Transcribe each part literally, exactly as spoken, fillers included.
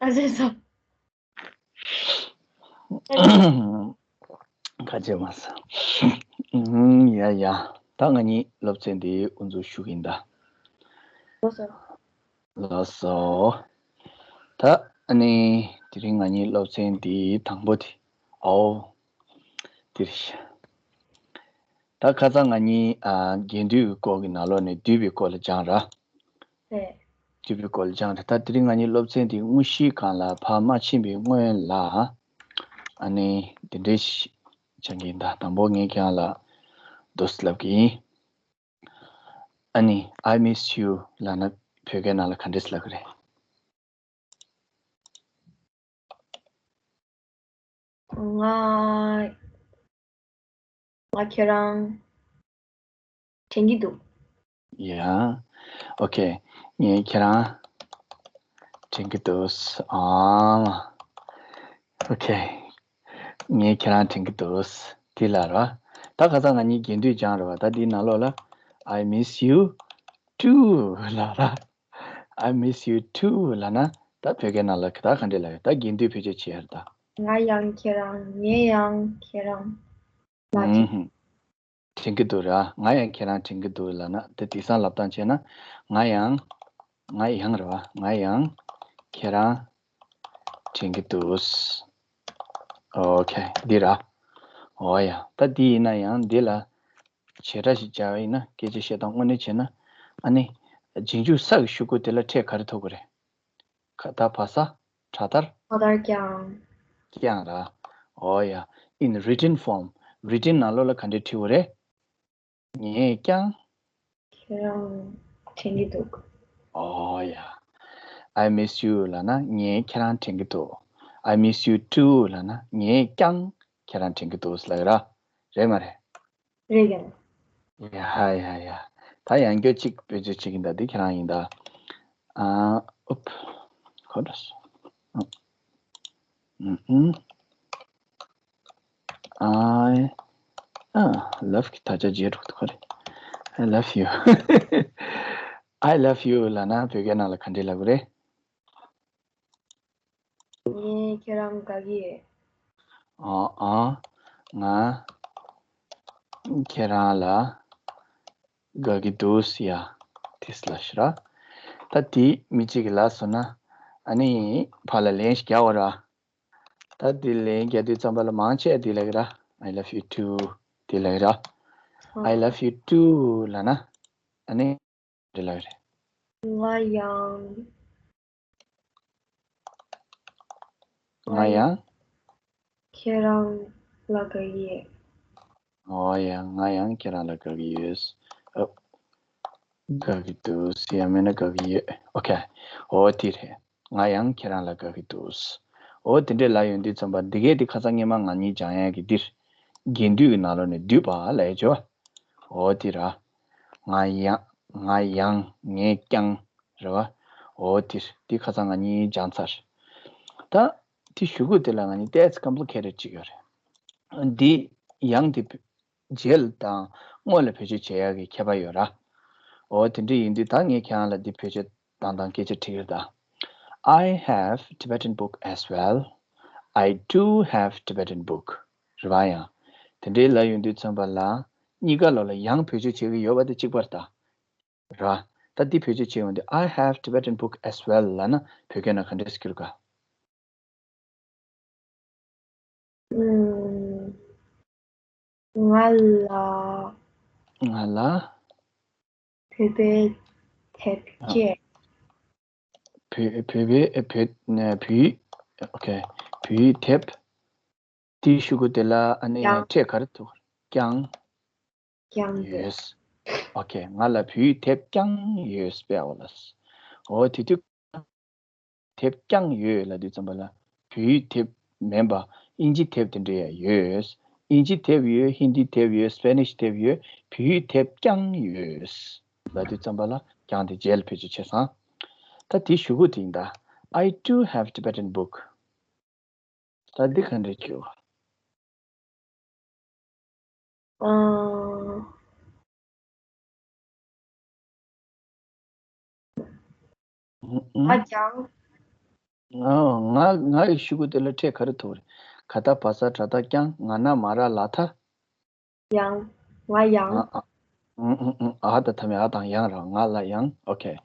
ཨ་ཟེར་སོ། ཁ་ཆེ་མ་ས། ཡ་ཡ། ད་ང་གཉིས་སློབ་ཚན་འདི་དབུ་འཛུགས་ཞུ་གི་ཡིན་ད། ལགས་སོ། ལགས་སོ། ད་ཨ་ནི་དེ་རིང་ང་གཉིས་སློབ་ཚན་འདི་དང་པོ་དེ། ཨའོ། དེ་རེད་ཤག་ད་ཁ་སང་ང་གཉིས་ཨ་རྒྱན་སྡུད་ཀྱི་སྐོར་གྱི་ནང་ལོགས་ནས་སྡུད་པའི་སྐོར་ལ་སྦྱངས་ར། རེད། སྡུད་པའི་སྐོར་ལ་སྦྱངས་ར། ད་དེ་རིང་ང་གཉིས་སློབ་ཚན་འདི་དངོས་གཞིའི་སྒང་ལ་ཕར་མ་ཕྱིན་པའི་སྔོན་ལ། ཨ་ནི་འདི་འདྲའི་ཞིག་སྦྱང་གི་ཡིན་ད། དང་པོ་ངས་ཁྱེད་རང་ལ་འདུག་སེ་ལབ་ཀྱི་ཡིན། ཨ་ནི་I miss you ལབ་ན་བོད་སྐད་ནང་ལ་ག་འདྲས་ལབ་ཀྱི་རེད། ང་ང་ཁྱེད་རང་དྲན་གྱི་འདུག་ཡ། ཨོ་ཁེ། ངས་ཁྱེད་རང་དྲན་གྱི་འདུག་ཨང་། ཨོ་ཁེ། ངས་ཁྱེད་རང་དྲན་གྱི་འདུག་དེ་ལ་ར། ད་ཁ་སང་ང་གཉིས་རྒྱན་སྡུད་སྦྱངས་ར་བ། ད་འདིའི་ནང་ལོགས་ལ། I miss you too ལབ་ར། I miss you too ལབ་ན་ད་བོད་སྐད་ནང་ལ་ད་ག་འདྲས་ལབ་ཡོད། ད་རྒྱན་སྡུད་བེད་སྤྱོད་བྱེད་ཡ་རེད་ད། ང་ཡང་ཁྱེད་རང་། ངས་ཡང་ཁྱེད་རང་ལ་དྲན། ཨུམ། དྲན་གྱི་འདུག་ར། ང་ཡང་ཁྱེད་རང་དྲན་གྱི་འདུག་ལབ་ན་དེ་དེང་སང་ལབ་སྟངས་བྱས་ན། ང་ཡང་། ང་ཡང་རེད་བ། ང་ཡང་ཁྱེད་རང་དྲན་གྱི་འདུག་ཨོ་ཁེ། འདི་ར། ཨོ་ཡ། ད་འདི་ཡིན་ན་ཡང་འདི་ལ་བྱེད་སྒྲ་ཞིག་སྦྱར་བ་ཡིན་ན། སྐད་ཆ་བཤད་སྟངས་དངོས་གནས་བྱས་ན། ཨ་ནི་རྗེས་འཇུག་ས་གི་ཤུ་གུ་དེ་ལ་ཕྲད་ག་རེ་ཐོབ་ཀྱི་རེད། ཁ་ད་བ་ས། དྲག་མཐར། དྲག་མཐར་ཀྱང་། ཀྱང་ར། ཨོ་ཡ། In written form. Written ནང་ལོགས་ལ་ག་འདྲས་བྲིས་པ་རེད། ངས་ཀྱང་། ཁྱེད་རང་དྲན་གྱི་འདུག་ཨོ་ཡ། I miss you ལབ་ན་ངས་ཁྱེད་རང་དྲན་གྱི་འདུག I miss you too ལབ་ན་ངས་ཀྱང་ཁྱེད་རང་དྲན་གྱི་འདུག་ལབ་ཀྱི་ར། རེད་མ་རེད། རེད་ཀྱང་། ཡ་ཡ་ཡ། ད་ཡང་བསྐྱར་གཅིག་བེད་སྤྱོད་བྱེད་ཀྱི་ཡིན་ད། འདི་ཁྱེད་རང་ཡིན་ད། ཨ། ཨུབ། ཁོ་ར་སོ། ཨུ། ཨུ། I ཨ། Love གི་ད་ཆ་བརྗེད་འགྲོ་གི་འདུག་ག་རེ། I love you. I love you ལབ་ན་བོད་སྐད་ནང་ལ་ག་འདྲས་ལབ་དགོས་རེད། ངས་ཁྱེད་རང་དགའ་གི་ཡོད། ཨ་ཨ། ང་ཁྱེད་རང་ལ་དགའ་གི་འདུག་ཡ། དེ་ལབ་ཤི་ར། ད་དེ་མི་གཅིག་གིས་ལབ་སོང་ན། ཨ་ནི་ཕར་ལ་ལན་ཞིག་རྒྱག་འོ་ར། ད་དེ་ལན་རྒྱག་དུས་ཙམ་པ་ལ་མང་ཆེ་དེ་ལབ་ཀྱི་ར། I love you too དེ་ལབ་ཀྱི་ར། I love you too ལབ་ན། ཨ་ནི་དེ་ལབ་ཀྱི་རེད། ང་ཡང་། ང་ཡང་། ཁྱེད་རང་ལ་དགའ་གི་ཡོད། ཨོ་ཡ། ང་ཡང་ཁྱེད་རང་ལ་དགའ་གི་ཡོད། ཨ། དགའ་གི་འདུག་ཡང་མིན་ན་དགའ་གི་ཡོད། ཨོ་ཁེ། ཨོ་དེ་རེད། ང་ཡང་ཁྱེད་རང་ལ་དགའ་གི་འདུག་ཨོ་དེ་འདྲས་ལབ་ཡོང་དུས་ཙམ་པ་འདི་གས་དེ་ཁ་སང་སྔས་མ་ང་གཉིས་སྦྱང་ཡག་གི་འདིར། རྒྱན་སྡུད་ཀྱི་ནང་ལོགས་ནས་སྡུད་པ་ལབ་ཡ་བྱས་པ། ཨོ་དེ་ར། ང་ཡང་། ང་ཡང་། ངས་ཀྱང་། རེད་བ། ཨོ་དེ་རེད། དེ་ཁ་སང་ང་གཉིས་སྦྱངས་ཚར། ད་དེ་གཞུག་གུ་དེ་ལ་ང་གཉིས་ཏོག་ཙམ་complicated ཅིག་ཡོད་རེད། འདི་ཡང་དེ་རྗེས་དང་སྔོན་ལ་བེད་སྤྱོད་བྱེད་ཡག་གི་ཁྱད་པར་ཡོད་ར། ཨོ་དེ་འདྲ་ཡིན་དུས་ད་ངས་ཁྱེད་རང་ལ་འདི་བེད་སྤྱོད་བཏང་སྟངས་སྐད་ཆ་དྲི་གི་རེད་ད། I have Tibetan book as well. I do have Tibetan book. རེད་བ། ཡང་དེ་འདྲའི་ལབ་ཡོང་དུས་ཙམ་པ་ལ་གཉིས་ཀ་ལོགས་ལ་ཡང་བེད་སྤྱོད་བྱེད་ཀྱི་ཡོད་པ་དེ་གཅིག་པ་རེད་ད། ར། ད་འདི་བེད་སྤྱོད་བྱེད་ཡོང་དུས་I have Tibetan book as well ལབ་ན་བོད་སྐད་ནང་ག་འདྲས་སྐྱུར་ག་ང་ལ། ང་ལ། བོད་པའི་དེབ་སྐྱེས། བོད་བོད་པའི་བོད་བོད་ཡིག་ཨོ་ཁེ། བོད་ཡིག་དེབ། དེའི་གཞུག་གུ་དེ་ལ་ཨ་ནི་ཡང་ཕྲད་ག་རེ་ཐུག་ཀྱང་། ཀྱང་། ཡོད། ཨོ་ཁེ། ང་ལ་བོད་ཡིག་དེབ་ཀྱང་ཡོད་པས་ཨོ་ལ། ཨོ་དེ་དུས། དེབ་ཀྱང་ཡོད་ལབ་དུས་ཙམ་པ་ལ་བོད་ཡིག་དེབ་མིན་པ་ཨིན་ཇི་དེབ་དེ་འདྲ་ཡང་ཡོད། ཨིན་ཇི་དེབ་ཡོད། ཧིན་དི་དེབ་ཡོད། སྤེ་ནིཤ་དེབ་ཡོད། བོད་ཡིག་དེབ་ཀྱང་ཡོད་ལབ་དུས་ཙམ་པ་ལ་ཀྱང་དེ་རྗེས་ལ་བེད་སྤྱོད་བྱས་སོང་། ད་དེའི་གཞུག་གུ་དེ་ཡིན་ད། I do have Tibetan book. ད་འདི་ག་འདྲ་བྱེད། ཨ། ཨ་ཀྱང་། ང་ང་ང་ཡི་ཤུ་གུ་དེ་ལ་ཕྲད་ག་རེ་ཐུག་རེད། ག་ད་བ་ས་དྲ་ད་རྐྱང་ང་ན་མ་ར་ལ་ད། ཡང་། ང་ཡང་། ཨ་ཨ་ཨུ་ཨུ་ཨུ་ཨ་ད་ཐ་མའི་ཨ་དང་ཡང་ར། ང་ལ་ཡང་། ཨོ་ཁེ།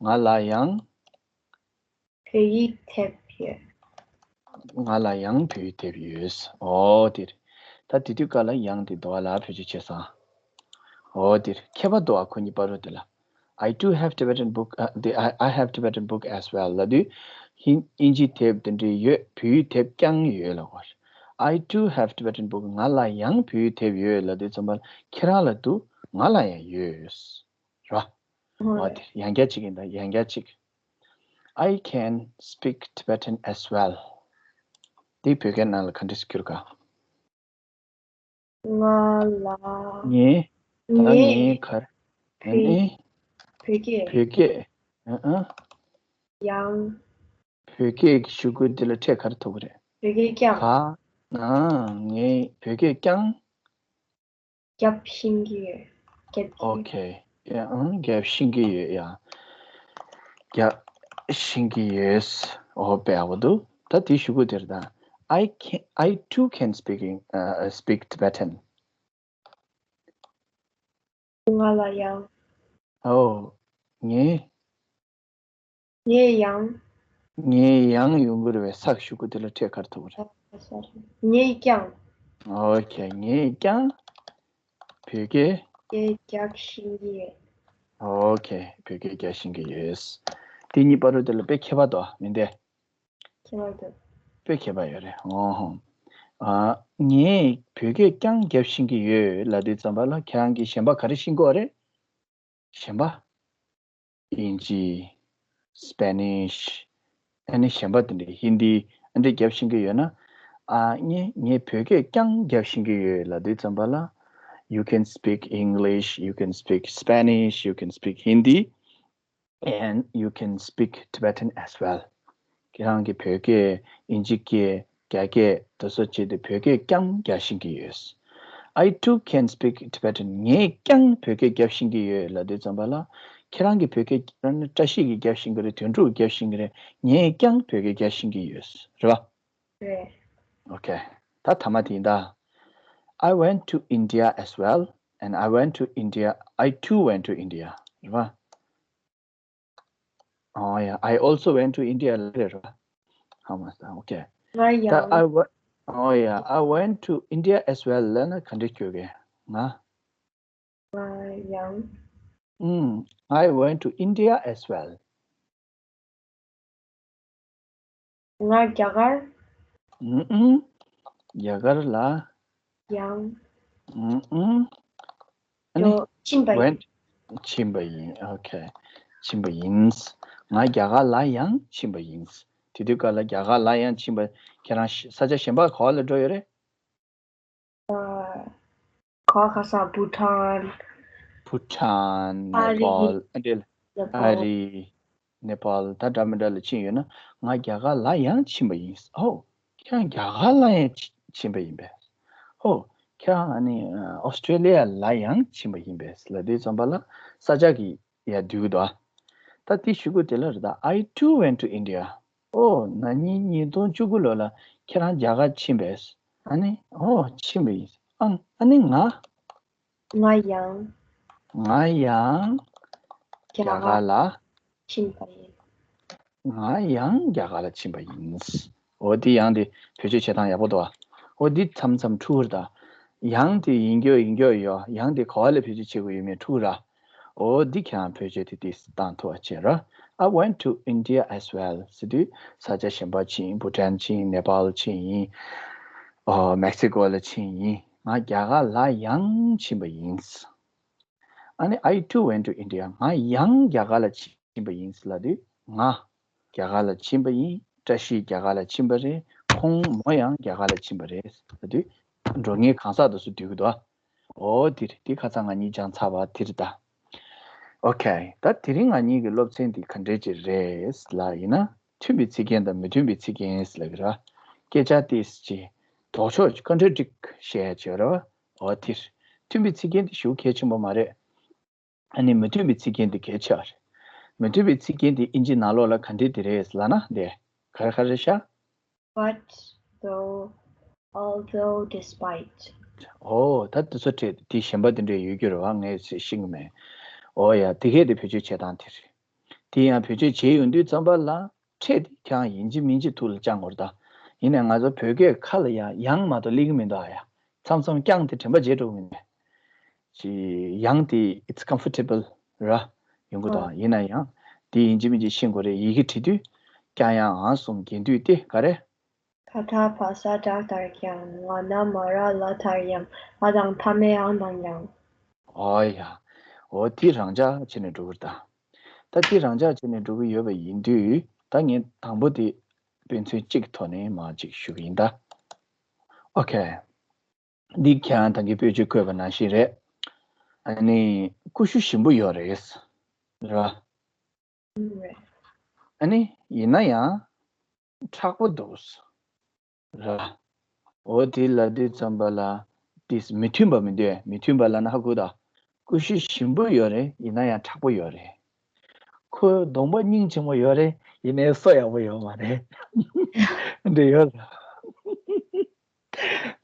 ང་ལ་ཡང་། བོད་ཡིག་དེབ་ཡོད། ང་ལ་ཡང་བོད་ཡིག་དེབ་ཡོད། ཨོ་དེ་རེད། ད་དེ་དུས་སྐབས་ལ་ཡང་དེ་འདུག་ཨ་ལ་བེད་སྤྱོད་བྱས་སོང་། ཨོ་དེ་རེད། ཁྱད་པར་འདུག་ཨ། ཁོ་གཉིས་བར་དུ་དེ་ལ། I too have Tibetan book, uh, the, I, I have Tibetan book as well. ལབ་དུས་ཧིན་ཨིན་ཇི་དེབ་དེ་འདྲའི་ཡོད། བོད་ཡིག་དེབ་རྐྱང་ཡོད་ལབ་དགོས། I too have Tibetan book. ང་ལ་ཡང་བོད་ཡིག་དེབ་ཡོད་ལབ་དུས་ཙམ་པ་ཁྱེད་རང་ལ་འདུག་ང་ལ་ཡང་ཡོད། རེད་བ། ཨོ་དེ་ཡང་བསྐྱར་གཅིག་ཡིན་ད། ཡང་བསྐྱར་གཅིག I can speak Tibetan as well. འདི་བོད་སྐད་ནང་ལ་ག་འདྲས་སེ་བསྒྱུར་ག། ང་ལ། ངས། ད་ངས་ག་རེ། ཨ་ནི། བོད་སྐད། བོད་སྐད། ཨ་ཨ། ཡང་། བོད་སྐད་ཀྱི་ཤུ་གུ་འདི་ལ་ཕྲད་ག་རེ་ཐུག་གི་རེད། བོད་སྐད་རྐྱང་། ག་ཨ་ངས་བོད་སྐད་རྐྱང་། རྒྱབ་ཤེས་ཀྱི་ཡོད། རྒྱབ་ཀྱི། ཨོ་ཁེ། ཡ་ཨང་རྒྱབ་ཤེས་ཀྱི་ཡོད། ཡ་རྒྱབ་ཤེས་ཀྱི་ཡོད། ཨོ་དཔེ་ཡག་པོ་འདུག་ད་དེའི་ཤུ་གུ་དེ་རེད་ད། I can, I too can speak in, uh, speak Tibetan. ང་ལ་ཡང་། ཨོ། ངས། ངས་ཡང་། ངས་ཡང་ཡོང་གི་རེད་པས། སག་ཤུ་གུ་དེ་ལ་ཕྲད་ག་རེ་ཐུག་གི་རེད། ངས་ཀྱང་། ཨོ་ཁེ། ངས་ཀྱང་བོད་སྐད། སྐད་རྒྱག་ཤེས་ཀྱི་ཡོད། ཨོ་ཁེ། བོད་སྐད་རྒྱག་ཤེས་ཀྱི་ཡོད། དེ་གཉིས་བར་དུ་དེ་ལ་དཔེ་ཁྱད་པར་འདུག་མི་འདུག་གས། ཁྱད་པར་འདུག་དཔེ་ཁྱད་པར་ཡོད་རེད། ཨོ་ཧོ། ཨ་ངས་བོད་སྐད་རྐྱང་རྒྱབ་ཤེས་ཀྱི་ཡོད་ལབ་དུས་ཙམ་པ་ལ་ཁྱེད་རང་གིས་གཞན་པ་ག་རེ་ཤེས་ཀྱི་ཡོད་རེད། གཞན་པ། དབྱིན་ཇི། སྤེ་ནིཤ། ཨ་ནི་གཞན་པ་དེ་འདྲའི་ཧིན་དི་ཨ་འདྲ་རྒྱབ་ཤེས་ཀྱི་ཡོད་ན། ཨ་ངས་ངས་བོད་སྐད་རྐྱང་རྒྱབ་ཤེས་ཀྱི་ཡོད་ལབ་དུས་ཙམ་པ་ལ། You can speak English, you can speak Spanish, you can speak Hindi, and you can speak Tibetan as well. ཁྱེད་རང་གིས་བོད་སྐད། དབྱིན་ཇི་སྐད། རྒྱ་སྐད་དེ་ཚོ་བྱས་ཏེ་བོད་སྐད་རྐྱང་རྒྱག་ཤེས་ཀྱི་ཡོད། I too can speak Tibetan. ངས་ཀྱང་བོད་སྐད་རྒྱབ་ཤེས་ཀྱི་ཡོད་ལབ་དུས་ཙམ་པ་ལ། ཁྱེད་རང་གིས་བོད་སྐད་བཀྲ་ཤིས་ཀྱིས་རྒྱབ་ཤེས་ཀྱི་རེད། དོན་གྲུབ་རྒྱབ་ཤེས་ཀྱི་རེད། ངས་ཀྱང་བོད་སྐད་རྒྱབ་ཤེས་ཀྱི་ཡོད། རེད་པ། རེད། Okay. ད་ཐ་མ་དེ་ཡིན་ད། I went to India as well, and I went to India, I too went to India. རེད་པ། Oh yeah, I also went to India later. How much time? Okay. ང་ཡང་། ད་I went, oh yeah, I went to India as well ལབ་ན་ག་འདྲ་སྐྱོར་གི། ང་། ང་ཡང་། ཨུམ། I went to India as well. ང་རྒྱ་གར། ཨུམ་ཨུམ། རྒྱ་གར་ལ། ཡང་། ཨུམ་ཨུམ། ཨ་ནི། ཡོ་ཕྱིན་པ་ཡིན། Went. ཕྱིན་པ་ཡིན། Okay. ཕྱིན་པ་ཡིན། ང་རྒྱ་གར་ལ་ཡང་ཕྱིན་པ་ཡིན། དེ་དུས་སྐབས་ལ་རྒྱ་གར་ལ་ཡང་ཕྱིན་པ། ཁྱེད་རང་ཤ་ས་ཆ་གཞན་པ་ག་བ་ལ་འགྲོ་ཡོད་རེད། ཨ། ག་བ་ག་ས། བྷུ་ཊཱན། བྷུ་ཊཱན། ཨ་རི། ནེ་པཱལ། ཨ་འདྲ་ལ། ནེ་པཱལ། ཨ་རི། ནེ་པཱལ། ད་འདྲ་མི་འདྲ་ལ་ཕྱིན་ཡོད་ན། ང་རྒྱ་གར་ལ་ཡང་ཕྱིན་པ་ཡིན། ཨོ། ཁྱེད་རང་རྒྱ་གར་ལ་ཡང་ཕྱི་ཕྱིན་པ་ཡིན་པས། ཨོ། ཁྱེད་རང་ཨ་ནི་ཨོ་སི་ཀྲེ་ལི་ཡ་ལ་ཡང་ཕྱིན་པ་ཡིན་པས་ལབ་དུས་ཙམ་པ་ལ་ས་ཆ་གི་ཡ་བསྡུས་ཀྱི་འདུག་ཨ། ད་དེ་ཤུ་གུ་དེ་ལ་རེད་ད། I too went to India. ཨོ། ན་ནིང་ཉིས་སྟོང་བཅུ་དགུ་ལོ་ལ་ཁྱེད་རང་རྒྱ་གར་ཕྱིན་པས། ཨ་ནི། ཨོ། ཕྱིན་པ་ཡིན། ཨང་། ཨ་ནི་ང་། ང་ཡང་། ང་ཡང་། རྒྱ་གར་ལ། ཕྱིན་པ་ཡིན། ང་ཡང་རྒྱ་གར་ལ་ཕྱིན་པ་ཡིན། འོ་འདི་ཡང་དེ་བེད་སྤྱོད་བྱེད་སྟངས་ཡག་པོ་འདུག་ཨ། འོ་འདི་མཚམས་མཚམས་འཁྲུག་ར་ད། ཡང་དེ་ཡིན་རྒྱུ་ཡིན་རྒྱུ་ཡོད། ཡང་དེ་ག་བ་ལ་བེད་སྤྱོད་བྱེད་དགོས་ཡོད་མེད་འཁྲུག་ར། འོ་འདི་ཁྱེད་རང་བེད་སྤྱོད་དེ་དེ་བཏང་ཐུབ་པ་བྱེད་ར། I went to India as well ཟེར་དུས་ས་ཆ་གཞན་པ་ཕྱིན། བྷུ་ཊཱན་ཕྱིན། ནེ་པཱལ་ཕྱིན་ཡིན། ཨོ་མེག་སི་ཀོ་ལ་ཕྱིན་ཡིན། ང་རྒྱ་གར་ལ་ཡང་ཕྱིན་པ་ཡིན། ཨ་ནི། I too went to India. ང་ཡང་རྒྱ་གར་ལ་ཕྱིན་པ་ཡིན་ལབ་དུས། ང་རྒྱ་གར་ལ་ཕྱིན་པ་ཡིན། བཀྲ་ཤིས་རྒྱ་གར་ལ་ཕྱིན་པ་རེད། ཁོང་མོ་ཡང་རྒྱ་གར་ལ་ཕྱིན་པ་རེད་ལབ་དུས། འགྲོ་མཁན་གང་ཟག་དེ་ཚོ་བསྡུ་གི་འདུག་ཨ། འོ་དེ་རེད། དེ་ཁ་སང་ང་གཉིས་སྦྱངས་ཚར་བ་དེ་རེད་ད། Okay. ད་དེ་རིང་ང་གཉིས་ཀྱི་སློབ་ཚན་འདི་ག་འདྲས་ཅིག་རེད་ལབ་ཡིན་ན། མཐུན་པའི་ཚིག་རྒྱན་དང་མི་མཐུན་པའི་ཚིག་རྒྱན་ལབ་ཀྱི་རེད། སྐད་ཆ་དེ་ཅིག་ལྡོག་ཕྱོགས། Contradict བཤད་ཡ་ཅིག་ཡོད་རེད་བ། འོ་དེ་རེད། མཐུན་པའི་ཚིག་རྒྱན་དེ་ཞེ་པོ་གལ་ཆེན་པོ་མ་རེད། ཨ་ནི་མི་མཐུན་པའི་ཚིག་རྒྱན་དེ་གལ་ཆེ་བ་རེད། མི་མཐུན་པའི་ཚིག་རྒྱན་དེ་ཨིན་ཇི་ནང་ལོགས་ལ་ག་འདྲས་དེ་རེད་ལབ་ན། དེ་ ག་རེ་ག་རེ་ཤ། But, though, although, despite. ཨོ་ད་དེ་ཚོ་ཁྲིད་དེ་གཞན་པ་དེ་འདྲས་ཡོད་རྒྱུ་རེད་བ། ངས་ཤེས་ཀྱི་མེད། ཨོ་ཡ་དེ་གས་དེ་བེད་སྤྱོད་བྱེད་སྟངས་དེ་རེད། དེ་ཡང་བེད་སྤྱོད་བྱེད་ཡོང་དུས་ཙམ་པ་ལ་ཁྲིད་དེ་ཁྱང་ཡིན་གཅིག་མིན་གཅིག་ཐུགས་ལ་བཅངས་དགོས་རེད་ད། ཡིན་ནའི་ང་ཚོ་བོད་སྐད་ཁ་ལ་ཡང་ཡང་མ་གཏོགས་སླེབས་ཀྱི་མི་འདུག་ཨ་ཡ། མཚམས་མཚམས་ཀྱང་དེ་དྲན་པ་བརྗེད་འགྲོ་གི་མིན་པས། ཅི་ཡང་དེ་it's comfortable ར་ཡོང་གི་འདུག་ཡིན་ན་ཡང་དེ་ཡིན་གཅིག་མིན་གཅིག་ཤེས་དགོས་རེད། ཡི་གེ་བྲིས་དུས་ཀྱང་ཡང་འང་གསུམ་རྒྱན་སྡུད་དེ་ག་རེ། ད་ལྟ་བ་ས་བྲག་ལྟར་ཀྱང་། ང་ན་མ་ར་ལ་ལྟར་ཡང་། ལ་དང་མཐའ་མེད་ཡང་དང་ཡང་། ཨོ་ཡ། ཨོ་དེ་རང་འཇགས་བྱས་ནས་འགྲོ་གི་རེད་ད། ད་དེ་རང་འཇགས་བྱས་ནས་འགྲོ་གི་ཡོད་པ་ཡིན་དུས་ད་ངས་དང་པོ་དེ་དཔེ་མཚོན་གཅིག་གི་ཐོག་ནས་མར་གཅིག་ཞུ་གི་ཡིན་ད། ཨོ་ཁེ། འདི་ཁྱེད་རང་ད་གིན་དཔེ་ཆ་བཀོད་པ་ནང་བཞིན་རེད། ཨ་ནི་ཀུ་ཤུ་ཞིམ་པོ་ཡོད་རེད། ར། ཨ་ནི་ཡིན་ན་ཡང་མཁྲེགས་པོ་འདུག་ར། འོ་དེ་ལབ་དུས་ཙམ་པ་ལ་དེ་མི་མཐུན་པ་མི་འདུག་མི་མཐུན་པ་ལབ་ན་ཧ་གོ་ད། ཀུ་ཤུ་ཞིམ་པོ་ཡོད་རེད། ཡིན་ན་ཡང་མཁྲེགས་པོ་ཡོད་རེད། ཁོའི་གདོང་པ་སྙིང་རྗེ་མོ་ཡོད་རེད། ཡིན་ནའི་སོ་ཡག་པོ་ཡོད་མ་རེད། འདྲ་ཡོད་རེད།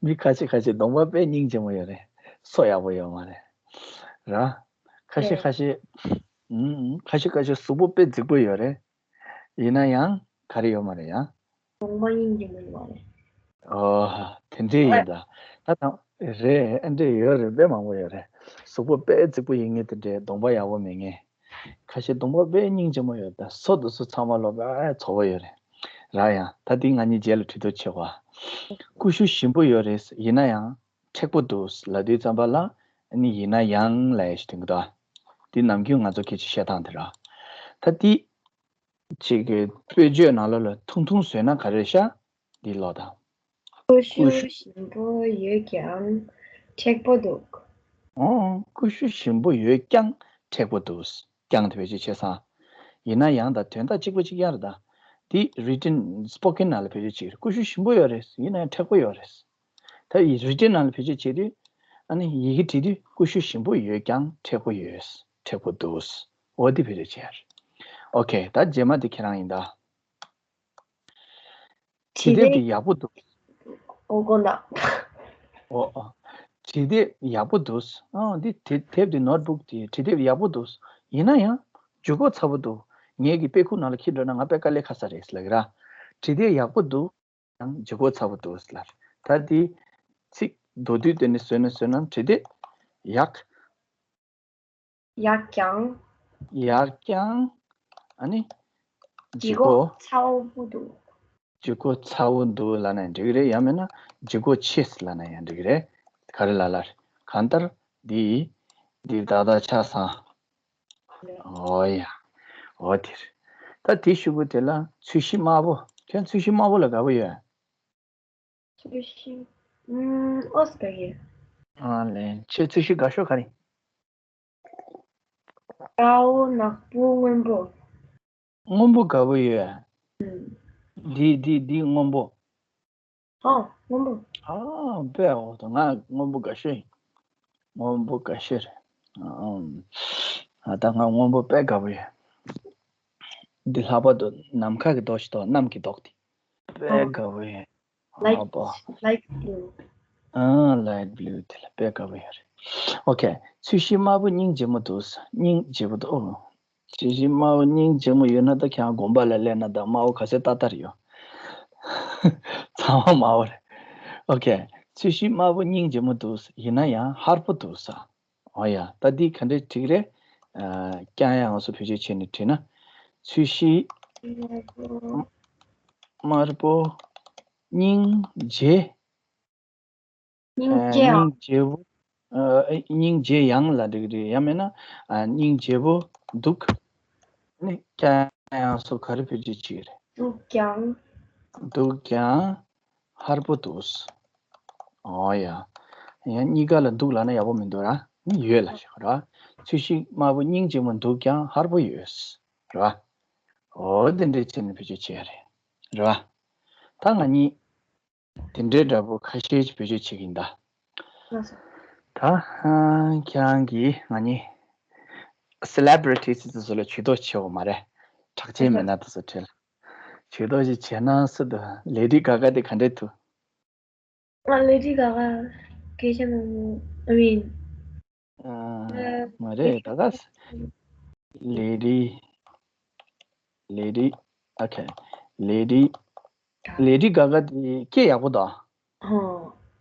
མི་ཁ་ཤས་ཁ་ཤས་གདོང་པ་དཔེ་སྙིང་རྗེ་མོ་ཡོད་རེད། སོ་ཡག་པོ་ཡོད་མ་རེད། ར། ཁ་ཤས་ཁ་ཤས། ཨུམ། ཁ་ཤས་ཁ་ཤས་གཟུགས་པོ་དཔེ་རྫིག་པོ་ཡོད་རེད། ཡིན་ན་ཡང་ག་རེ་ཡོད་མ་རེད་ཡང་། གདོང་པ་སྙིང་རྗེ་མོ་ཡོད་མ་རེད། ཨོ། དེ་འདྲས་ཡིན་ད། ད་དང་། རེད། ཨ་འདྲས་ཡོད་རེད། དཔེ་མང་པོ་ཡོད་རེད། གཟུགས་པོ་དཔེ་རྫིག་པོ་ཡིན་མཁན་དེ་འདྲས་གདོང་པ་ཡག་པོ་མེད་མཁན། ཁ་ཤས་གདོང་པ་དཔེ་སྙིང་རྗེ་མོ་ཡོད་ད། སོ་དེ་ཚོ་ཚང་མ་ལོ་དཔེ་ཚོ་བོ་ཡོད་རེད། ར་ཡང་ད་འདི་ང་གཉིས་རྗེས་ལ་འབྲི་དོ་ཆེ་བ། ཀུ་ཤུ་ཞིམ་པོ་ཡོད་རེད། ཡིན་ན་ཡང་མཁྲེགས་པོ་འདུག་ལབ་དུས་ཙམ་པ་ལ་ཨ་ནི་ཡིན་ན་ཡང་ལབ་ཡ་ཞིག་དྲན་གི་འདུག་འདི་ནམ་རྒྱུན་ང་ཚོ་སྐད་ཆ་བཤད་སྟངས་དེ་ར། ད་འདི་ཅིག་གི་དཔེ་བརྗོད་ནང་ལོགས་ལ་ཐུང་ཐུང་བཟོས་ན་ག་རེ་ཤག་འདི་ཀློག་དང་། ཀུ་ཤུ་ཀུ་ཤུ། ཞིམ་པོ་ཡོད་ཀྱང་མཁྲེགས་པོ་འདུག་ཨོ། ཀུ་ཤུ་ཞིམ་པོ་ཡོད་ཀྱང་མཁྲེགས་པོ་འདུག་ཀྱང་དེ་བེད་སྤྱོད་བྱས་སོང་། ཡིན་ན་ཡང་དང་དོན་དག་གཅིག་པ་གཅིག་རྐྱང་རེད་ད། འདི་written spoken ནང་ལ་བེད་སྤྱོད་བྱེད་ཀྱི་རེད། ཀུ་ཤུ་ཞིམ་པོ་ཡོད་རེད། ཡིན་ན་ཡང་མཁྲེགས་པོ་ཡོད་རེད། ད་ཡི་written ནང་ལ་བེད་སྤྱོད་བྱེད་དུས། ཨ་ནི་ཡི་གེ་བྲིས་དུས་ཀུ་ཤུ་ཞིམ་པོ་ཡོད་ཀྱང་མཁྲེགས་པོ་ཡོད། མཁྲེགས་པོ་འདུག་འོ་འདི་བེད་སྤྱོད་བྱེད་ཡ་རེད། ཨོ་ཁེ། ད་རྗེས་མ་འདི་ཁྱེད་རང་ཡིན་ད། བྲིས་དེབ་དེ་ཡག་པོ་འདུག་ཨོ་གོ་ན། ཨོ་ཨོ། བྲིས་དེབ་ཡག་པོ་འདུག་ཨ་འདི་དེ་དེབ་དེ་notebook དེ་བྲིས་དེབ་ཡག་པོ་འདུག་ཡིན་ན་ཡང་ལྗིད་ཁོག་ཚ་པོ་འདུག་ངེད་ཀྱི་དཔེ་ཁུག་ནང་ལ་འཁྱེར་འགྲོ་ན་ང་དཔེ་དཀའ་ལས་ཁག་ས་རེད་ལབ་ཀྱི་ར། བྲིས་དེབ་ཡག་པོ་འདུག་ཡང་ལྗིད་ཁོག་ཚ་པོ་འདུག་ལབ། ད་འདི་ཚིག་མདོར་བསྡུས་དེ་ནི་བཟོས་ན་བཟོས་ན་བྲིས་དེབ་ཡག་ཡག་ཀྱང་། ཡག་ཀྱང་། ཨ་ནི། ལྗིད་ལྗིད་ཁོག་ཁོག་ཚ་པོ་འདུག་ལྗིད་ཁོག་ཚ་པོ་འདུག་ལབ་ན་འགྲིག་གི་རེད། ཡང་མིན་ན་ལྗིད་ཁོག་ཆེ་ལབ་ན་ཡང་འགྲིག་གི་རེད། ག་རེ་ལབ་ལ་རེད། གང་ལྟར་འདི་འདི་ཏག་ཏག་ཆགས་སོང་། ཨོ་ཡ། ཨོ་དེ་རེད། ད་དེ་ཤུ་གུ་དེ་ལ་ཚོས་གཞི་དམར་པོ། ཁྱོད་ཚོས་གཞི་དམར་པོ་ལ་དགའ་པོ་ཡོད། ཚོས་གཞི། ཨུམ། ཨོ་སི་དགའ་ཡོད། ཨ་ལེ། ཁྱོད་ཚོས་གཞི་དགའ་ཤོས་ག་རེ། དཀར་པོ། ནག་པོ། སྔོན་པོ། སྔོན་པོ་དགའ་པོ་ཡོད། ཨུམ། འདི་འདི་འདི་སྔོན་པོ། ཨོ། སྔོན་པོ། ཨ་དཔེ་འོ་ད་ང་སྔོན་པོ་དགའ་ཤོས་ཡིན། སྔོན་པོ་དགའ་ཤོས་རེད། ཨམ། ཨ་ད་ང་སྔོན་པོ་དཔེ་དགའ་པོ་ཡོད། འདི་ལྷག་པར་དུ་ནམ་མཁའ་གི་མདོག་ཅིག་དང་གནམ་གྱི་མདོག་དེ། དཔེ་ཨོ། དགའ་པོ་ཡོད། ལའིཊ། ཨ་པོ། ལའིཊ་བྷུ་ལུ། ཨ་ལའིཊ་བྷུ་ལུ་དེ་ལ་དཔེ་དགའ་པོ་ཡོད་རེད། ཨོ་ཁེ། ཚོས་གཞི་དམར་པོ་སྙིང་རྗེ་མོ་འདུག་སྙིང་རྗེ་པོ་འདུག་ཨོ། ཚོས་གཞི་དམར་པོ་སྙིང་རྗེ་མོ་ཡོད་ན་ད་ཁྱེད་རང་དགོན་པ་ལ་སླེབས་ན་ད་དམར་པོ་ག་ཚོད་ཏག་ཏག་རེད་ཡོད། ཚང་མ་དམར་པོ་རེད། ཨོ་ཁེ། ཚོས་གཞི་དམར་པོ་སྙིང་རྗེ་མོ་འདུག་ཡིན་ན་ཡང་ཧར་པོ་འདུག་ས། ཨོ་ཡ། ད་འདི་ག་འདྲས་འགྲིག་རེད། ཨ་ཀྱང་ཡང་སོགས་བེད་སྤྱོད་བྱས་ནས་བྲིས་ན། ཚོས་གཞི་དམར་པོ་སྙིང་རྗེ། སྙིང་རྗེ་ཡང་། སྙིང་རྗེ་བོ། ཨ་སྙིང་རྗེ་ཡང་ལ་འགྲིག་རེད། ཡང་མིན་ན་ཨ་སྙིང་རྗེ་བོ་འདུག་ནི་ཀྱང་ཡང་སོགས་ག་རེ་བེད་སྤྱོད་བྱེད་ཀྱི་རེད། འདུག་ཀྱང་། འདུག་ཀྱང་། ཧར་པོ་འདུག་ཨོ་ཡ། ཡང་གཉིས་ཀ་ལ་འདུག་ལབ་ན་ཡག་པོ་མི་འདུག་ར། ནི་ཡོད་ལ་ཞིག་ར། ཚོས་གཞི་དམར་པོ་སྙིང་རྗེ་མོ་འདུག་ཀྱང་ཧར་པོ་ཡོད། ར། ཨོ་དེ་འདྲས་བྱས་ནས་བེད་སྤྱོད་བྱེད་ཡ་རེད། ར། ད་ང་གཉིས། དེ་འདྲའི་འདྲ་པོ་ཁ་ཤས་ཅིག་བེད་སྤྱོད་བྱེད་ཀྱི་ཡིན་ད། ལགས་སོ། ད་ཁྱེད་རང་གིས་ང་གཉིས་སེ་ལེབ་རི་ཊི་སི་དེ་ཚོ་ལ་ཇུས་གཏོགས་བྱེད་འོ་མ་རེད། གྲགས་ཅན་མི་སྣ་དེ་ཚོ་ཁྲིད་ལ། ཇུས་གཏོགས་ཅིག་བྱས་ན་སྲིད་དོ། ལེ་ཌི་ག་ག་དེ་ག་འདྲས་འདུག་ང་ལེ་ཌི་ག་ག་སྐད་ཆ་མང་པོ། I mean, ཨ། ཨ། མ་རེད། ད་ག་ས། ལེ་ཌི། ལེ་ཌི། ཨོ་ཁེ། ལེ་ཌི། ལེ་ཌི་ག་ག་དེ་སྐད་ཡག་པོ་འདུག་ཧོ།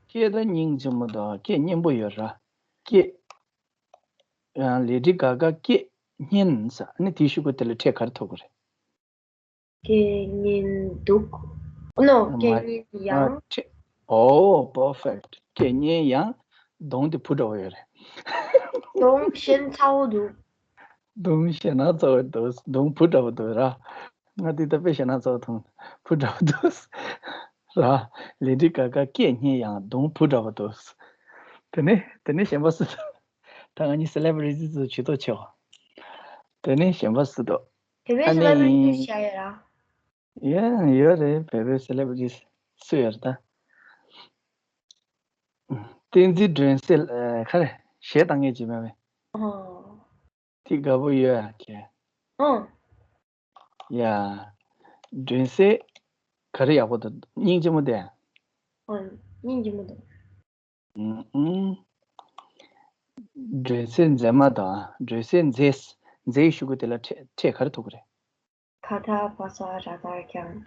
སྐད་ད་སྙིང་རྗེ་མོ་འདུག་སྐད་སྙན་པོ་ཡོད་ར། སྐད། ཡང་ལེ་ཌི་ག་ག་སྐད་སྙན་ཟེར། ཨ་ནི་དེའི་གཞུག་གུ་དེ་ལ་ཕྲད་ག་རེ་ཐུག་གི་རེད། སྐད་སྙན་འདུག No, སྐད་སྙན་ཡང་། ཨོ། perfect. སྐད་སྙན་ཡང་། གདོང་དེ་བུ་འདྲ་བོ་ཡོད་རེད། གདོང་ཞེ་ན་ཚ་བོ་འདུག་གདོང་ཞེ་ན་ཚ་བོ་འདུག་གདོང་བུ་འདྲ་བོ་འདུག་ར། ང་དེ་ད་དཔེ་ཞེ་ན་ཚ་བོ་མཐོང་། བུ་འདྲ་བོ་འདུག་ར། ལེ་ཌི་ག་ག་སྐད་སྙན་ཡང་གདོང་བུ་འདྲ་བོ་འདུག་དེ་ནས་དེ་ནས་གཞན་པ་སུ་འདུག་ད་ང་གཉིས་སེ་ལེབ་རི་ཊི་ཚོ་ཇུས་གཏོགས་བྱེད་འོ། དེ་ནས་གཞན་པ་སུ་འདུག་བོད་པའི་ཨ་སེ་ལེབ་རི་ཊི་ནི་བྱ་ཡོད་ར། ཡ། ཡོད་རེད། བོད་པའི་སེ་ལེབ་རི་ཊི་སུ་ཡོད་རེད་ད། བསྟན་འཛིན་སྒྲོན་གསལ། ཨ། ག་རེ། གཞས་བཏང་མཁན་ཅིག་མེད་པས། ཨོ། དེ་དགའ་པོ་ཡོད་ཨ་ཁྱེད། ཨོ། ཡ། སྒྲོན་གསལ། ག་རེ་ཡག་པོ་འདུག་སྙིང་རྗེ་མོ་དེ། ཨོ། སྙིང་རྗེ་མོ་འདུག་ཨུམ་ཨུམ། སྒྲོན་གསལ་མཛེས་མ་དང་། སྒྲོན་གསལ་མཛེས། མཛེས་ཡི་གཞུག་གུ་དེ་ལ་ཕྲད་ཕྲད་ག་རེ་ཐུག་གི་རེད། ཁ་ཐག་བ་ས་ར་དར་རྐྱང་།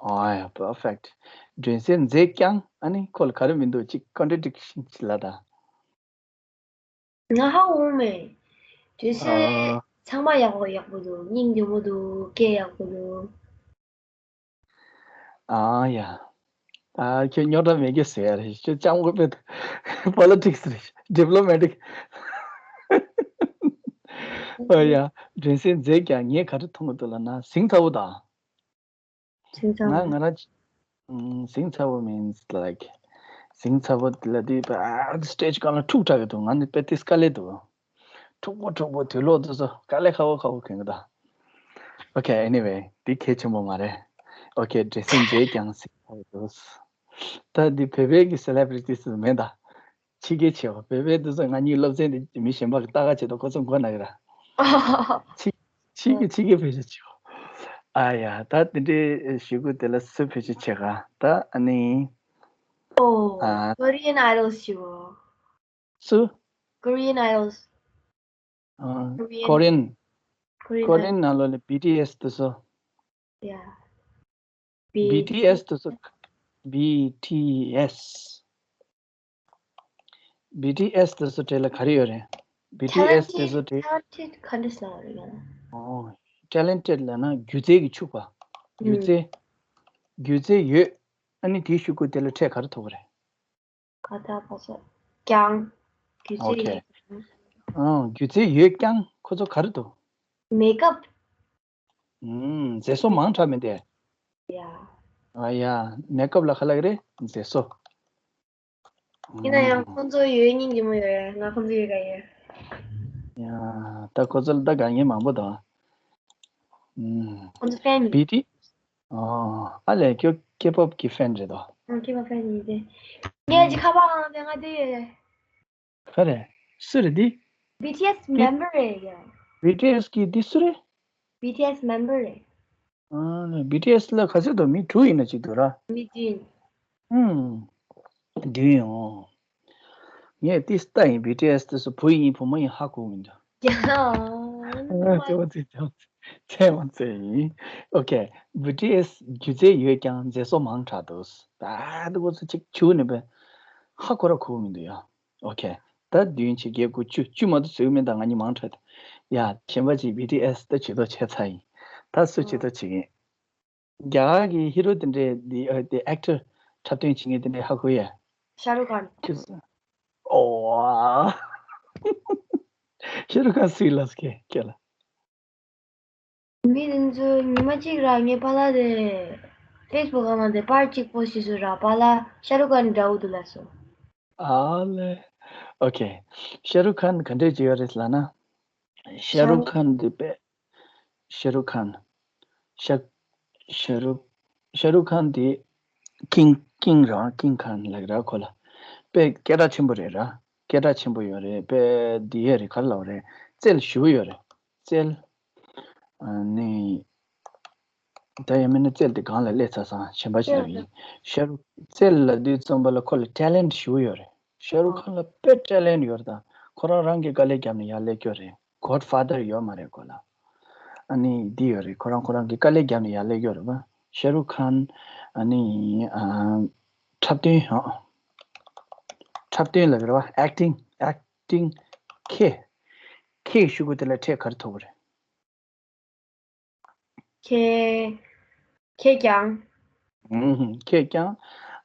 ཨོ་ཡ། perfect. སྒྲོན་གསལ་མཛེས་རྐྱང་། ཨ་ནི་ཁོ་ལ་ག་རེ་མི་འདུག་ཅིག་ཀོན་ཊྲ་ཌིག་ཤན་ཅིག་ལ་ད། ང་ཧ་གོ་མེད། སྒྲོན་གསལ་ཨ། ཚང་མ་ཡག་པོ་ཡག་པོ་འདུག་སྙིང་རྗེ་མོ་འདུག་སྐད་ཡག་པོ་འདུག་ཨ་ཡ། ཨ། ཁྱོད་རྙོག་དྲ་མེད་ཀྱི་ཟེར་ཡ་རེད། ཁྱོད་ལྕམ་སྐུ་དཔོན་པོ་ལི་ཊིག་སི་རེད། ཌི་པི་ལོ་མེ་ཊིག་ཨ་ཡ། སྒྲོན་གསལ་མཛེས་རྐྱང་། ངས་ག་རེ་མཐོང་གི་འདུག་ལབ་ན་ཟིང་ཚ་བོ་དང་། ཟིང་ཚ་བོ། ང་ང་རང་ཨུམ། ཟིང་ཚ་བོ་means like ཟིང་ཚ་བོ་ལ་དེ་ཨ་སི་ཊེ་ཇི་སྒང་ལ་འཁྲུག་དྲགས་ཀྱི་འདུག་ང་ནི་དཔེ་དེ་དཀའ་ལས་འདུག་འཁྲུག་པོ་འཁྲུག་པོ་དུས་ལོག་དུས་སུ་དཀའ་ལས་ཁག་པོ་ཁག་པོ་གྱོན་གྱི་འདུག Okay, anyway, འདི་གལ་ཆེན་པོ་མ་རེད། Okay, སྒྲོན་གསལ་མཛེས་རྐྱང་ཟེར་གྱི་འདུག་ད་འདི་བོད་པའི་གི་སེ་ལེབ་རི་ཊི་སུ་མེད་ད། ཕྱི་རྒྱལ་ཆེ་བ། བོད་པའི་འདི་ཚོ་ང་གཉིས་སློབ་ཚན་འདི་མི་གཞན་པ་གི་ལྟ་ག་བྱེད་དུས་ཁོ་ཚོ་མགོ་ན་གི་ར། ཕྱི་ཕྱི་རྒྱལ་ཕྱི་རྒྱལ་བོད་ཤ་ཆེ་བ། ཨ་ཡ། ད་དེ་འདྲའི་ཞུ་གུ་དེ་ལ་སུ་བོད་ཤ་ཆེ་ག་ད་ཨ་ནི། ཨོ། ཨ། Korean Idols ཞུ། སུ། Korean Idols། ཨ། Korean Korean Korean Idols། ནང་ལོགས་ལ་བི་ཊི་ཨེསི་དེ་ཚོ། Yeah. བི་ཊི་ཨེསི་དེ་ཚོ། བི་ཊི་ཨེསི། བི་ཊི་ཨེསི་དེ་ཚོ་གྲས་ལ་ག་རེ་ཡོད་རེད། བི་ཊི་ཨེསི་དེ་ཚོ་གྲས། Talented ག་འདྲ་ཟེར་བ་རེད་ཡང་། ཨོ། Talented ལབ་ན་སྒྱུ་རྩལ་གྱིས་ཕྱུག་པ། སྒྱུ་རྩལ། སྒྱུ་རྩལ་ཡོད། ཨ་ནི་དེའི་གཞུག་གུ་དེ་ལ་ཕྲད་ག་རེ་ཐུག་གི་རེད། ཁ་ཐག་པ་ས། རྐྱང་། སྒྱུ་རྩལ། Okay. ཡོད། ཨང་། སྒྱུ་རྩལ་ཡོད་རྐྱང་ཁོ་ཚོ་ག་རེ་འདུག་མེག་ཨབ། ཨུམ། མཛེས་བཟོ་མང་དྲགས་མིན་ཏེ། ཡ། ཨ་ཡ། མེག་ཨབ་ལ་ག་ལབ་ཀྱི་རེད། མཛེས་བཟོ། ཡིན་ན་ཡང་ཁོང་ཚོ་ཡོད་སྙིང་རྗེ་མོ་ཡོད་རེད། ང་ཁོང་ཚོ་ཡོད་དགའ་ཡོད། ཡ། ད་ཁོ་ཚོ་ལ་ད་དགའ་མཁན་མང་པོ་འདུག་ཨུམ། ཁོང་ཚོ་ཕེན་ཡིན། བི་ཊི། ཨོ། ཨ་ལས་ཁྱོད་ཀེ་པོབ་ཀྱི་ཕེན་རེད་དོ། ཨང་། ཀེ་པོབ་ཕེན་ཡིན་ཏེ། ངས་ཅི་ཁ་པར་ཨང་དེ་ང་དེ་ཡོད་རེད། ག་རེ། སུ་རེད་འདི། བི་ཊི་ཨེསི་མེམ་བར་རེད་ཡ། བི་ཊི་ཨེསི་གི་འདི་སུ་རེད། བི་ཊི་ཨེསི་མེམ་བར་རེད། ཨ། བི་ཊི་ཨེསི་ལ་ག་ཚོད་འདུག་མི་དྲུག་ཡིན་ན་གཅིག་འདུག་ར། མི་བདུན། ཨུམ། བདུན་ཡོང་། ངས་ཏིས་ལྟ་ཡིན། བི་ཊི་ཨེསི་དེ་ཚོ་བུ་ཡིན་བུ་མོ་ཡིན་ཧ་གོ་མི་འདུག་ཡ། ཨ། ཙེ་མོ་ཙེ་ཙེ་མོ་ཙེ་ཡིན། Okay, བི་ཊི་ཨེསི་སྒྱུ་རྩལ་ཡོད་ཀྱང་མཛེས་བཟོ་མང་དྲགས་འདུག་ད་དེ་ཁོ་ཚོ་གཅིག་བྱུག་ནས་པས་ཧ་གོ་ར་གོ་མི་འདུག་ཡ། Okay. ད་བདུན་བྱེད་བརྒྱད་དགུ་བཅུ། བཅུ་མ་གཏོགས་བཟོས་མེད། ད་ང་གཉིས་མང་དྲགས་ད། ཡ། གཞན་པ་ཅིག་བི་ཊི་ཨེསི་ད་ཇུས་གཏོགས་བྱས་ཚར་ཡིན། ད་སུ་ཇུས་གཏོགས་བྱེད་ཀྱིན། རྒྱ་གར་གྱི་ཧི་རོ་དེ་འདྲས་དེ་ཨ་དེ་ཨེག་ཊར་འཁྲབ་སྟོན་བྱེད་མཁན་དེ་འདྲས་ཧ་གོ་ཡ། ཤ་རུ་ཁཱན། ཁྱེད། ཨོ། ཤ་རུ་ཁཱན་སུའི་ལབ་ཀྱི་ཁྱེད་ལ། མི་དེ་ཚོ་ཉི་མ་གཅིག་ར་ངའི་པཱ་ལགས་དེ་ཕེ་སི་བུག་སྒང་ལ་དེ་པར་གཅིག་པོ་སི་སི་ར། པཱ་ལགས་ཤ་རུ་ཁཱན་འདྲ་བོ་འདུག་ལབ་སོང་། ཨ་ལེ། Okay. ཤ་རུ་ཁཱན་ག་འདྲས་ཅིག་ཡོད་རེད་ལབ་ན། ཤ་རུ་ཁཱན་དེ་དཔེ། ཤ་རུ་ཁཱན། ཤ། ཤ་རུ། ཤ་རུ་ཁཱན་དེ་ཀིང་། ཀིང་ར། ཀིང་ཁཱན་ལབ་ཀྱི་ར་ཁོ་ལ། དཔེ་སྐད་གྲགས་ཆེན་པོ་རེད་ར། སྐད་གྲགས་ཆེན་པོ་ཡོད་རེད། དཔེ་འདི་ཡོད་རེད། ག་རེ་ལབ་རེད། རྩལ་ཞེ་པོ་ཡོད་རེད། རྩལ། ཨ་ནི། ད་ཡང་མིན་ན་རྩལ་དེ་སྒང་ལ་སླེབས་ཚར་སོང་། གཞན་པ་ཞིག་ལ་ཡིན། ཤ་རུག་རྩལ་ལབ་དུས་ཙམ་པ་ལ་ཁོ་ལ་ཊེ་ལེན་ཊི་ཞེ་པོ་ཡོད་རེད། ཤ་རུག་ཁཱན་ལ་དཔེ་ཊེ་ལེན་ཊི་ཡོད་རེད། ད་ཁོ་རང་རང་གི་དཀའ་ལས་བརྒྱབ་ནས་ཡར་སླེབས་ཀྱི་ཡོད་རེད། གོཌ་ཕ་དར་ཡོད་མ་རེད་ཁོ་ལ། ཨ་ནི་འདི་ཡོད་རེད། ཁོ་རང་ཁོ་རང་གི་དཀའ་ལས་བརྒྱབ་ནས་ཡར་སླེབས་ཀྱི་ཡོད་རེད་པ། ཤ་རུག་ཁཱན། ཨ་ནི་ཨ། འཁྲབ་སྟོན། འཁྲབ་སྟོན་ལབ་རེད་པ། ཨེག་ཊིང་། ཨེག་ཊིང་། ཁེ། ཁེ་ཞུ་དགོས་དེ་ལ་ཁྲལ་ག་རེ་ཐོབ་པ་རེད། ཁེ། ཁེ་བཀྱག་ཨུམ། ཁེ་བཀྱག་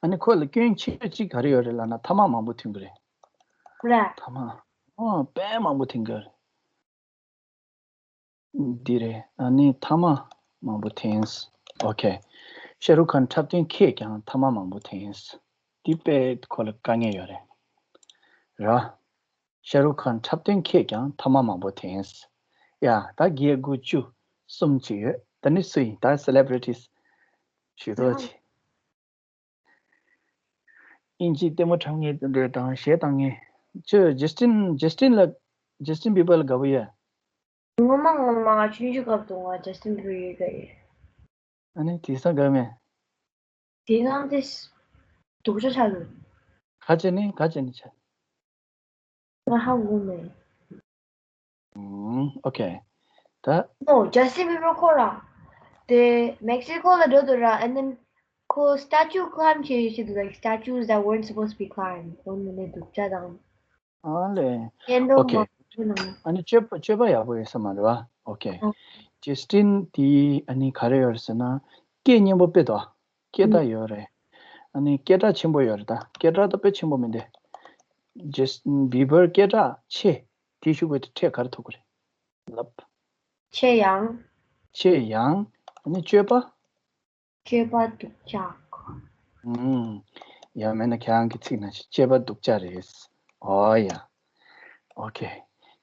ཨ་ནི་ཁོ་ལ་སྐྱོན་ཆེ་ཤོས་གཅིག་ག་རེ་ཡོད་རེད་ལབ་ན། ཐ་མག་མང་པོ་འཐེན་གི་རེད། རེད། ཐ་མག་ཨོ་དཔེ་མང་པོ་འཐེན་གི་རེད། འདི་རེད། ཨ་ནི་ཐ་མག་མང་པོ་འཐེན། ཨོ་ཁེ། ཤ་རུག་ཁཱན་འཁྲབ་སྟོན་ཁེ་བཀྱག་ཐ་མག་མང་པོ་འཐེན། འདི་དཔེ་ཁོ་ལ་དཀའ་ངལ་ཡོད་རེད། ར། ཤ་རུག་ཁཱན་འཁྲབ་སྟོན་ཁེ་བཀྱག་ཐ་མག་མང་པོ་འཐེན། ཡ། ད་བརྒྱད་དགུ་བཅུ་གསུམ་ཅིག་ཡོད། ད་ནི་སུ་ཡིན། ད་སེ་ལེབ་རི་ཊིས་ཞུ་དོ་ཅི། ཨིན་ཇི་ལྟད་མོ་འཁྲབ་མཁན་དེ་འདྲ་དང་གཞས་བཏང་མཁན། ཁྱོད་ཇས་ཊིན། ཇས་ཊིན་ལ། ཇས་ཊིན་བི་བར་ལ་དགའ་པོ་ཡོད། ངོ་མ་ངོ་མ་ང་ཆུང་ཆུང་སྐབས་དུ་ང་ཇས་ཊིན་བི་བར་ཡོད་དགའ་ཡོད། ཨ་ནི་དེང་སང་དགའ་མེད། དེང་སང་དེ་སྡུག་ཅག་ཆགས་འདུག་ག་བྱས་ནས་ག་བྱས་ནས་ཆགས། ང་ཧ་གོ་མེད། ཨུམ། ཨོ་ཁེ། ད། ནོ། ཇས་ཊིན་བི་བར་ཁོ་རང་དེ་མེག་སི་ཀོ་ལ་འགྲོ་འདུག་ར། And then ཁོ་སི་ཊེ་ཅུ་ཀི་ལའིམ་བྱེད་ཡོད་ཤི་འདུག like statues that weren't supposed to be climbed. འོ་ནི་ནས་སྡུག་ཅག་དང་། ཨ་ལས། ཨོ་ཁེ། ཨ་ནི་སྤྱོད་པ། སྤྱོད་པ་ཡག་པོ་ཡོད་ས་མ་རེད་པ། ཨོ་ཁེ། ཨོ། ཇས་ཊིན་དེ་ཨ་ནི་ག་རེ་ཡོད་རེད་ཟེར་ན། སྐད་སྙན་པོ་དཔེ་འདུག་སྐད་གྲགས་ཡོད་རེད། ཨ་ནི་སྐད་གྲགས་ཆེན་པོ་ཡོད་རེད། ད་སྐད་གྲགས་ད་དཔེ་ཆེན་པོ་མི་འདུག་ཇས་ཊིན་བི་བར་སྐད་གྲགས་ཆེ། དེ་ཞུ་དགོས་དེ་ཁྲལ་ག་རེ་ཐོབ་ཀྱི་རེད། ལབ། ཆེ་ཡང་། ཆེ་ཡང་། ཨ་ནི་སྤྱོད་པ། སྤྱོད་པ་སྡུག་ཅག་ཨུམ། ཡང་མིན་ན་ཁྱེད་རང་གི་ཚིག་ནང་བཞིན་སྤྱོད་པ་སྡུག་ཅག་རེད། ཨོ་ཡ། ཨོ་ཁེ།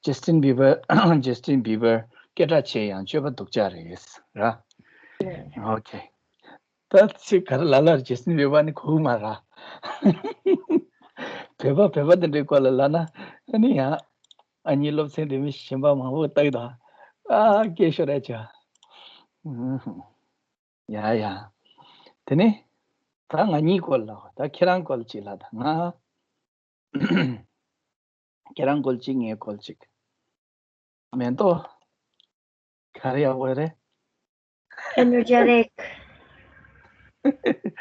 ཇས་ཊིན་བི་བར། ཇས་ཊིན་བི་བར་སྐད་གྲགས་ཆེ་ཡང་སྤྱོད་པ་སྡུག་ཅག་རེད། ར། ཨོ་ཁེ། ད་ཚིག་ག་རེ་ལབ་ལབ་ཇས་ཊིན་བི་བར་ནི་གོ་གི་མ་རེད། བོད་པ་བོད་པ་དེ་འདྲའི་སྐོར་ལ་ལབ་ན་ཨ་ནི་ཡང་ཨ་ནི་སློབ་ཚན་དེ་མི་གཞན་པ་མང་པོ་ལྟ་གི་འདུག་ཨ་སྐད་ཤོར་རེད་ཅག་ཡ་ཡ། དེ་ནས་ད་ང་གཉིས་སྐོར་ལ། ད་ཁྱེད་རང་སྐོར་ཅིག་ལབ། ད་ང་ཁྱེད་རང་སྐོར་ཅིག་ངའི་སྐོར་ཅིག་མེ་ཏོག་ག་རེ་ཡག་པོ་རེད། Energetic.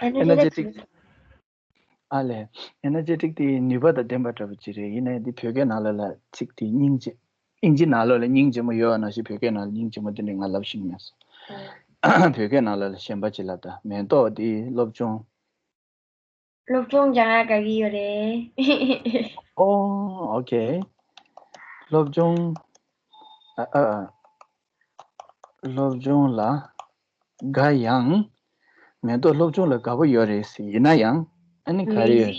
Energetic. ཨ་ལས། ཨེ་ནར་ཇེ་ཊིག་དེ་ནུས་པ་དང་ལྡན་པ་འདྲ་པོ་ཅིག་རེད། ཡིན་ནའི་འདི་བོད་སྐད་ནང་ལོགས་ལ་ཚིག་དེ་སྙིང་རྗེ། ཨིན་ཇི་ནང་ལོགས་ལ་སྙིང་རྗེ་མོ་ཡོད་པ་ནང་བཞིན་བོད་སྐད་ནང་ལ་སྙིང་རྗེ་མོ་དེ་འདྲ་ང་ལབ་ཤེས་ཀྱི་མེད་སོང་། བོད་སྐད་ནང་ལོགས་ལ་གཞན་པ་ཅིག་ལབ། ད་མེ་ཏོག་དེ་སློབ་སྦྱོང་། སློབ་སྦྱོང་སྦྱང་ཡག་དགའ་གི་ཡོད་རེད། ཨོ། ཨོ་ཁེ། སློབ་སྦྱོང་། ཨ་ཨ། སློབ་སྦྱོང་ལ་དགའ་ཡང་། མེ་ཏོག་སློབ་སྦྱོང་ལ་དགའ་པོ་ཡོད་རེད། ཡིན་ན་ཡང་ཨ་ནི་ག་རེ་ཡོད།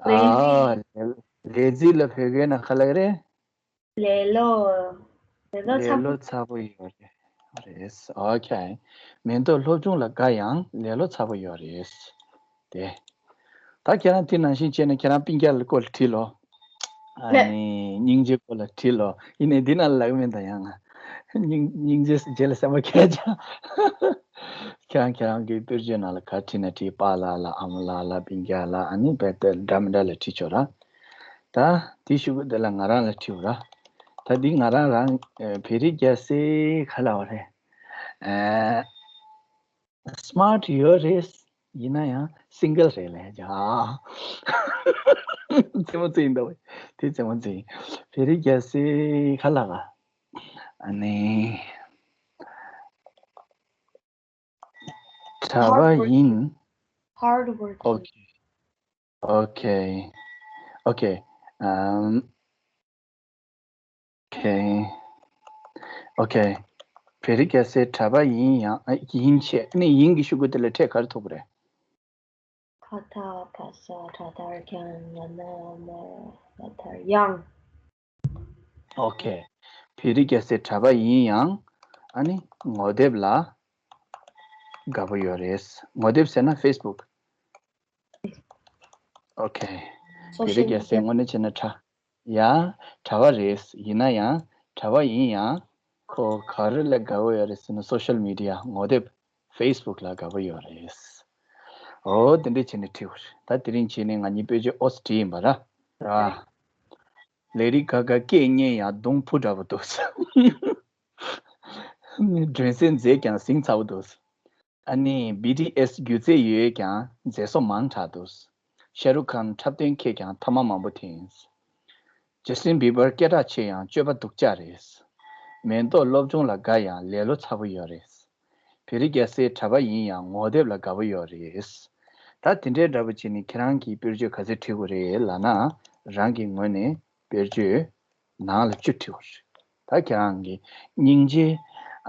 ལེ་ཛི། ཨ། ལེ་ཛི་ལ་བོད་སྐད་ནང་ག་ལབ་རེད། ལེ་ལོ། ལེ་ལོ་ལེ་ཚ་ལོ་ཚ་པོ་ཡོད་རེད། རེད། ཨོ་ཁེ། མེ་ཏོག་སློབ་སྦྱོང་ལ་དགའ་ཡང་ལེ་ལོ་ཚ་པོ་ཡོད་རེད། དེ། ད་ཁྱེད་རང་དེ་ནང་བཞིན་བྱས་ན་ཁྱེད་རང་སྤུན་ཀྱག་ལ་སྐོར་ལ་དྲིས་ལོ། ཨ་ནི་སྙིང་རྗེ་སྐོར་ལ་དྲིས་ལོ། ཡིན་ནའི་འདི་ནང་ལ་ལབ་མིན་ད་ཡང་ང་། སྙིང་སྙིང་རྗེ་རྗེ་ལ་སེམས་པ་ཁྱེད་ཅག་ཁྱེད་རང་ཁྱེད་རང་གི་དཔེར་བརྗོད་ནང་ལ་ག་བྲིས་ན་བྲིས། པཱ་ལགས་ལ་ཨ་མ་ལགས་ལ་སྤུན་ཀྱག་ལ་ཨ་ནི་བེད་སྤྱོད་འདྲ་མི་འདྲ་ལ་བྲིས་ཆོག་ར། ད་དེ་ཞུ་གི་དེ་ལ་ང་རང་ལ་དྲིས་ར། ད་འདི་ང་རང་རང་བོད་རིགས་རྒྱལ་སྲས་ག་ལབ་པ་རེད། སི་མཱར་ཊི་ཡོད་རེད། ཡིན་ན་ཡང་སིང་གལ་རེད་ལབ་ཡ། རྩེད་མོ་རྩེ་ཡིན་ད། དེ་རྩེད་མོ་རྩེ་ཡིན། བོད་རིགས་རྒྱལ་སྲས་ག་ལབ་པ། ཨ་ནི། གྲྭ་པ་ཡིན། Hard working. Okay. Okay. Um, okay. Okay. བོད་རིགས་རྒྱལ་སྲས་གྲྭ་པ་ཡིན་ཡང་། ཡིན་བྱས་ནི་ཡིན་གྱི་ཤོག་གུ་དེ་ལ་ཁྲལ་ག་རེ་ཐོབ་པ་རེད། ཁ་ཐ་བ་ས་གྲ་དར་གྱང་ང་ན་མ་བ་དར་ཡང་། Okay. བོད་རིགས་རྒྱལ་སྲས་གྲྭ་པ་ཡིན་ཡང་། ཨ་ནི་ངོ་དེབ་ལ་དགའ་པོ་ཡོད་རེད། ངོ་དེབ་ཟེར་ན་ཕེ་སི་བུག Okay. བོད་རིགས་རྒྱལ་སྲས་དངོས་གནས་བྱས་ན་གྲྭ། ཡ། གྲྭ་པ་རེད། ཡིན་ན་ཡང་གྲྭ་པ་ཡིན་ཡང་ཁོ་ག་རེ་ལ་དགའ་པོ་ཡོད་རེད་ཟེར་ན། སོ་ཤལ་མི་ཌི་ཡ། ངོ་དེབ། Facebook་ལ་དགའ་པོ་ཡོད་རེད། འོ་དེ་འདྲས་བྱས་ནས་བྲིས་པ་རེད། ད་དེ་རིང་བྱས་ནས་ང་གཉིས་དཔེ་ཆ་ཨོ་ཙི་བྲིས་ཡིན་པ་ར། ར། ལེ་རི་ག་ག་སྐད་སྙན་ཡང་གདོང་ཕུ་འདྲ་པོ་འདུག་སྒྲོན་གསལ་མཛེས་ཀྱང་ཟིང་ཚ་པོ་འདུག་ཨ་ནི་བི་ཊི་ཨེས་སྒྱུ་རྩལ་ཡོད་ཀྱང་མཛེས་བཟོ་མང་དྲགས་འདུག་ཤ་རུ་ཁཱན་འཁྲབ་སྟོན་ཁྱེད་ཀྱང་ཐ་མག་མང་པོ་འཐེན། ཇ་སི་ཊིན་བི་བར་སྐད་གྲགས་ཆེ་ཡང་སྤྱོད་པ་སྡུག་ཅག་རེད། མེ་ཏོག་སློབ་སྦྱོང་ལ་དགའ་ཡང་ལེ་ལོ་ཚ་པོ་ཡོད་རེད། བེ་རི་རྒྱལ་སྲས་གྲྭ་པ་ཡིན་ཡང་ངོ་དེབ་ལ་དགའ་པོ་ཡོད་རེད། ད་དེ་འདྲའི་འདྲ་པོ་བྱས་ནས་ཁྱེད་རང་གིས་དཔེར་བརྗོད་ག་ཚོད་བྲིས་དགོས་རེད་ལབ་ན། རང་གི་ངོས་ནས་དཔེར་བརྗོད་ནང་ལ་བཅུ་བྲིས་པ་རེད། ད་ཁྱེད་རང་གིས་སྙིང་རྗེ།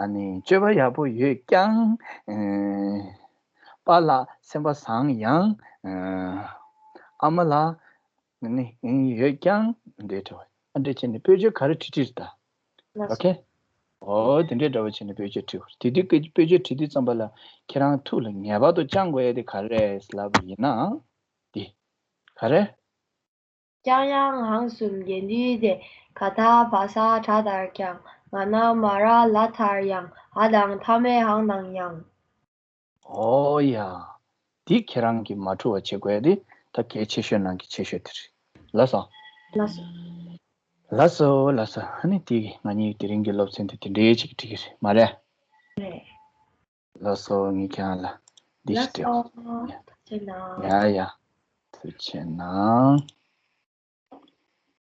ཨ་ནི་སྤྱོད་པ་ཡག་པོ་ཡོད་ཀྱང་། ཨེ། པཱ་ལགས་སེམས་པ་བཟང་ཡང་། ཨེ། ཨ་མ་ལགས་ནི་ཡོད་ཀྱང་འདྲེ་བྲིས་པ། ཨ་འདྲེ་བྱས་ནས་དཔེར་བརྗོད་ག་རེ་བྲིས་བྲིས་རེད་ད། ལགས་སོ། ཨོ་ཁེ། ཨོ་དེ་འདྲའི་འདྲ་པོ་བྱས་ནས་དཔེར་བརྗོད་བྲིས་དགོས་རེད། དེ་དུས་ཀྱི་དཔེར་བརྗོད་བྲིས་དུས་ཙམ་པ་ལ་ཁྱེད་རང་ཐུགས་ལ་ངེས་པར་དུ་བཅངས་དགོས་ཡ་དེ་ག་རེ་རེད་ལབ་པ་ཡིན་ན། འདི། ག་རེ། ཀྱང་ཡང་ཧང་གསུམ་རྒྱན་འདུས་ཏེ། ག་ད་བ་ས་གྲ་ལྟར་ཀྱང་། ང་ན་མ་ར་ལ་མཐར་ཡང་། འ་དང་མཐའ་མེད་འང་དང་ཡང་། ཨོ་ཡ། འདི་ཁྱེད་རང་གིས་མ་འཁྲུལ་བ་བྱེད་དགོས་ཡ་དེ་ད་གལ་ཆེ་ཤོས་ནང་གི་ཆེ་ཤོས་དེ་རེད། ལགས་སོ། ལགས་སོ། ལགས་སོ་ལགས་སོ། ཨ་ནི་དེ་ང་གཉིས་དེ་རིང་གི་སློབ་ཚན་དེ་དེ་འདྲའི་ཅིག་འགྲིག་གི་རེད་མ་རེད། རེད། ལགས་སོ། ངས་ཁྱེད་རང་ལ་འདི་ཞིག་སྤྲད། ལགས་སོ། ཐུགས་རྗེ་གནང་། ཡ་ཡ། ཐུགས་རྗེ་གནང་།